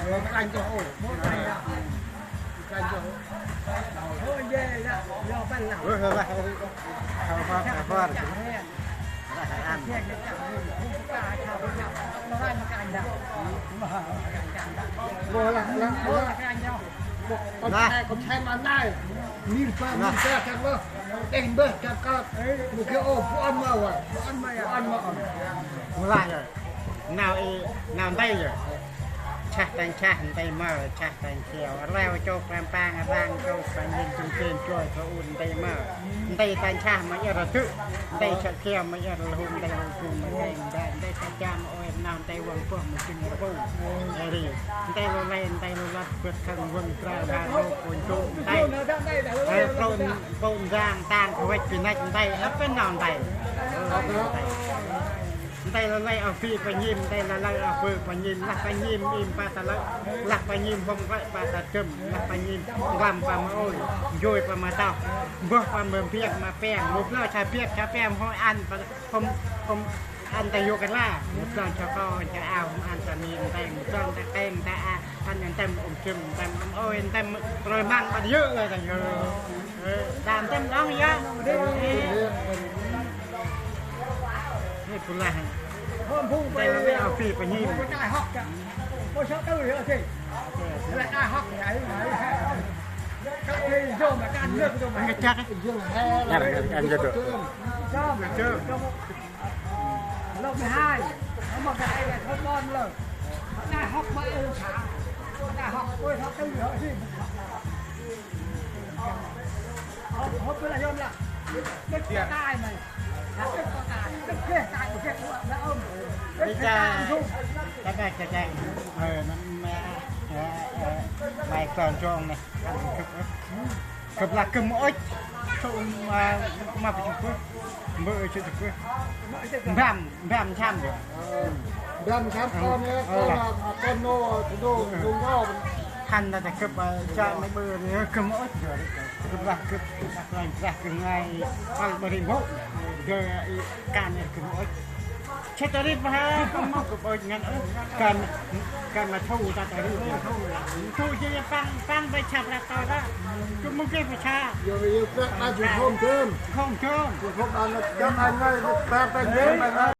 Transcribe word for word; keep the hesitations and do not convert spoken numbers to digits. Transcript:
Lah, lah, lah. Kon khay, kon khay ma nai. Mir ba, mir ba, kan lo. Đeh mbah, kan kơt. Mâu geh ôh, bu ăn ma wa. Bu ăn ma wa. Mâu lah ya. Nau i, nau ntai ya. Chah tanh chah ntai mơ, chah tanh khiao. Reo chô klam pang, rang chô klam yin, chung chen choi, chô un ntai mơ. Ntai tanh chah ma ir dŭ. Ntai chah khiao ma ir lhum, ntai lhum chung ma keng. Ntai, ntai tanh chah ma ôi, nau ntai wang puah ma chung ma pung. Ri. Ntai lô lay, ntai lô lăt, bơt khăng wang tra, ba lô pun chung. Ntai. Ê, plôn, plôn rang, tang, khuếch, pi năch, ntai, ăp bên nau ntai. Ơ, ntai. Ntai lơ lơi a phi pa nhim, ntai lơ lơi a pơ pa nhim, lah pa nhim im pa ta lơ, lah pa nhim hông rơi pa ta châm, lah pa nhim nglăm pa ma ôi, jôi pa ma tao, mbơh pa ma biêng ma peng, mâu plơ̆ cha biêng cha peng hôi ăn pa, hông, hông ăn ta yôk la, mâu plơ̆ cha ko, cha ao, hông ăn ta mi, ntai, mâu plơ̆ ta keng, ta a, ăn ăn tem ôm châm, tem ôm ôi, tem rơi măng pa yơk lơi ta yơk. Ơ, đam tem đóng yơk. Ê, pula. Hôm phung Đây là cái áo phi của nhím. Hôm cái đại học kìa. Ôi, sao tư rồi chị? Là đại học thì ấy, ấy. Các thầy vô mà can nước vô mà. Anh cái chắc ấy. Nhá, anh, anh cho được. Sao mà chưa? Lớp mười hai. Nó mà cái này là thôn con rồi. Đại học mà em xã. Đại học, ôi, sao tư rồi chị? Hôm, hôm bữa là hôm là. Đức có tài này. Là Đức có tài. Đức ghê tài, Đức ghê của ông. Đức ghê tài ông Dung. Chắc là cái, cái, ờ, nó, ờ, ờ, bài còn tròn này. Khăp lah kơm ôch. Sŭ ma, ma pa chŭp. Mbơ̆ chŭp chŭp. Mbam, mbam cham. Mbam cham kon, kon nô, nô, nô. Hăn ta khăp, cha ma bơ ni kơm ôch. Khăp lah khăp, lah kơm ngai. Al bơri mbôk. Dơ i kan kơm ôch. Chê ta ri pa ha, kơm mâo kơm ôch ngăn ôh. Kan, kan ma thu ta ta ri. Thu jê păng, păng bai chap ra ta ra. Kơm mâo kê pa cha. Yo, yo, prăk ta jê khôm chôm. Khôm chôm. Khôm ăn ta jam ăn ngai, prăk ta jam ăn ngai.